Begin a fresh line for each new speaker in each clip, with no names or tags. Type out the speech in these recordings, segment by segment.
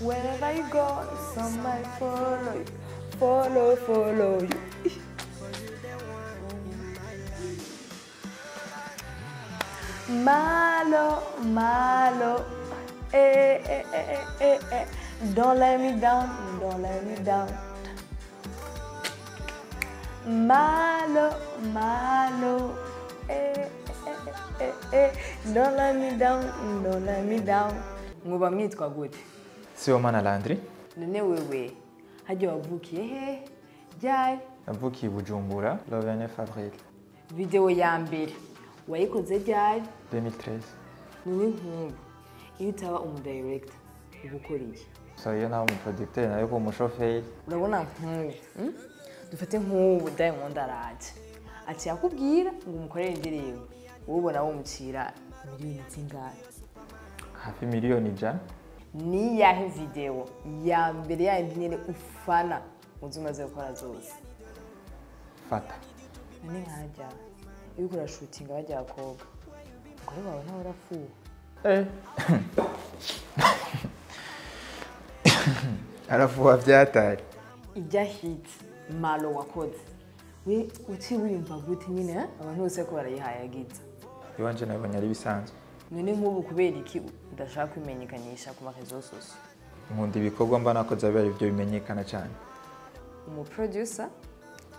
Wherever you go, somebody follow you. Follow, follow you. Malo, malo, eh, eh, eh, eh, eh. Don't let me down, don't let me down. Malo, malo, eh, eh, eh, eh. Don't let me down, don't let me down. Mwoba mwitwa gute?
Sibomana Landry.
None wewe, harya wavukiye he? Ryari?
Navukiye i Bujumbura le 29 avril.
Video ya mbere wayikoze ryari?
2013.
None nk'ubu iyo utaba umudirector uba ukora iki?
So iyo nawe umuproducteur nawe ko umushoferi.
Urabona nk'ubu, Dufate nk'ubu Diamond araje aciye akubwira ngo umukorere indirimbo, wowe ubona womucira miliyoni zingahe?
Hafi 100,000,000.
Ni yahe video ya mbere yandi nyene ufana muzo umaze gukora zose?
Fata.
None nkajya iyo ukora shooting bajya abakobwa, umugore wawe ntawe arafuha?
Arafuha vyatari.
Ijya hit malo wakoze we uci wiyumva gute nyine, abantu bose ko barayihayagiza?
Iwanje nabonye ari bisanzwe.
None nk'ubu kubera iki udashaka kwimenyekanisha ku marezo sosio?
Nkunda ibikorwa mba nakoze abe ari byo bimenyekana cyane.
Umuproducer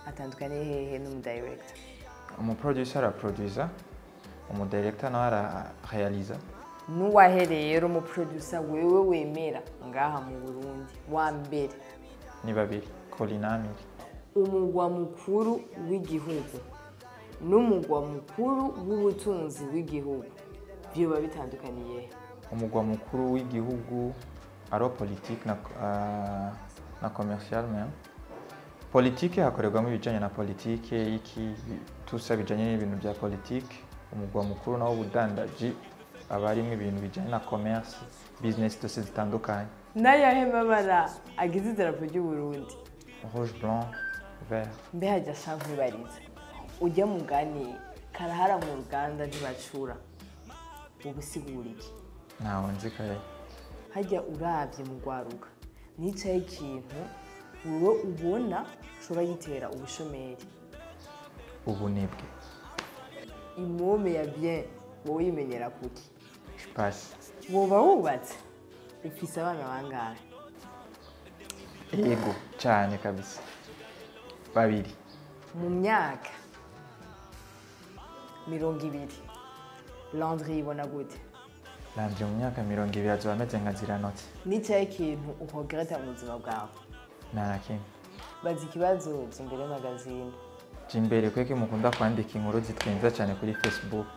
atandukanye hehe n'umudirector?
Umuproducer araproducer, umudirector nawe ararealiza.
Nuwahe rero umuproducer wewe wemera ngaha mu Burundi wa mbere?
Ni babiri, Colina Amiri.
Umugwa mukuru w'igihugu n'umugwa mukuru w'ubutunzi w'igihugu vyoba bitandukaniye?
Umugwa mukuru w'igihugu aro politique na commercial même. Politique hakorerwamo ibijanye na politique, iki tusa bijanye n'ibintu bya politique. Umugwa mukuru nawo ubudandaji aba arimwo ibintu bijanye na commerce, business zose zitandukanye.
N'ayahe mabara agize idarapo ry'u Burundi?
Rouge, blanc, vert.
Mbe hajya sha nkwibarize, ujya mugani karahara mu ruganda ntibacura, ubusigura iki?
Ntawe nzi kare.
Hajya uravye mu rwaruka nicaye ikintu wowe ubona ushobora gitera ubushomeri?
Ubunebwe.
Imome ya bien wowe yimenyera kuki?
Je passe.
Woba wubatse? Ufise abana bangahe?
Yego cyane kabisa, babiri.
Mu myaka 20 Landry ibona gute?
Landry mu myaka 20 azoba ameze nka Ziranotse.
Nicaye ikintu uhogereta mu buzima bwawe?
Nta na kimwe.
Baza ikibazo Jimbere magazine.
Jimbere kweki mukunda kwandika inkuru zitwenza cyane kuri Facebook.